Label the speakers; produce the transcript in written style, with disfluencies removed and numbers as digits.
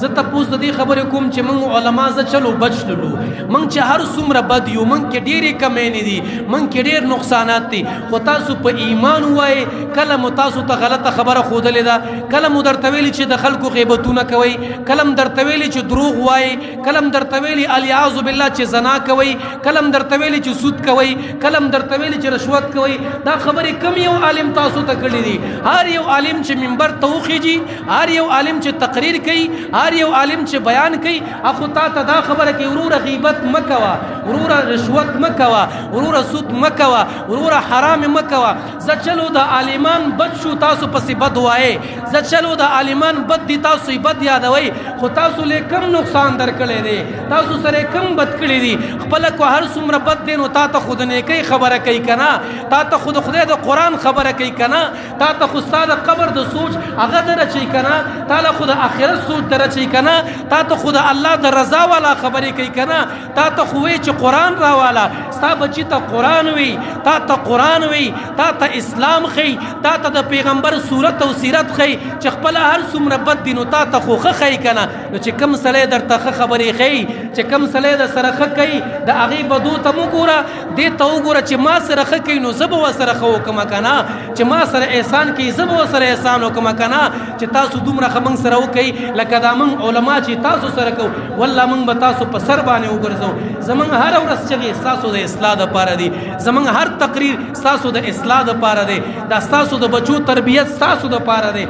Speaker 1: زه تپوس د دې خبرې کوم چې موږ علما زه چلو بچ لولو، موږ چې هر څومره بد یو، موږ کې ډېرې کمې نه دي، موږ کې ډېر نقصانات دي، خو تاسو په ایمان ووایئ کله مو تاسو ته غلطه خبره ښودلې ده، کله مو درته ویلي چې د خلکو غیبتونه کوئ، کله مو درته ویلي چې دروغ وایئ، کله مو درته ویلي الیعاذ بالله چې زنا کوئ، کله مو درته ویلي چې سود کوئ، کله مو درته ویلي چې رشوت کوئ. دا خبرې کم یو عالم تاسو ته کړې دي؟ هر یو عالم چې منبر ته وخیږي، هر یو عالم چې تقریر کوي، هر یو عالم چې بیان کوي، اخو تا ته دا خبره کوي وروره غیبت مه کوه، وروره رشوت مه کوه، وروره سود مه کوه، وروره حرام مه کوه. زه چلو د عالمان بد شو تاسو پسې بد وایې، زه چلو د عالمان بد دي تاسو یې بد یادوئ، خو تاسو له کم نقصان درکړی دی، تاسو سره کم بد کړی دي. خپله که هر څومره بد دی نو تا ته خو د نیکۍ خبره کوي که نه، تا ته خو د خدای د قرآن خبره کوي که نه، تا ته خو ستا د قبر د سوچ هغه درچوي که نه، تا له خو د آخرت سوچ درچوي که نه، تا ته خو د الله د رضا والا خبرې کوي که نه، تا ته خو وایي چې قرآن راواله، ستا بچي ته قرآن وي، تا ته قرآن وي، تا ته اسلام ښیي، تا ته د پیغمبر صورت او سیرت ښیي چې خپله هر څومره بد دي نو تا ته خو ښه ښیي که نه. نو چې کوم سړی درته ښه خبرې ښیي، چې کوم سړی در سره ښه کوي، د هغې بدو ته مه ګوره، دې ته وګوره چې ما سره ښه کوي نو زه به ورسره ښه وکړم که نه، چې ما سره احسان کوي زه به ورسره احسان وکړم که نه. چې تاسو دومره ښه موږ سره وکړئ لکه دا موږ علما چې تاسو سره کوو، والله موږ به تاسو په سر باندې وګرځو. زموږ هره ورځ چغې ستاسو د اصلاح دپاره دي، زموږ هر تقریر ستاسو د اصلاح دپاره دی، دا ستاسو د بچو تربیت ستاسو دپاره دی.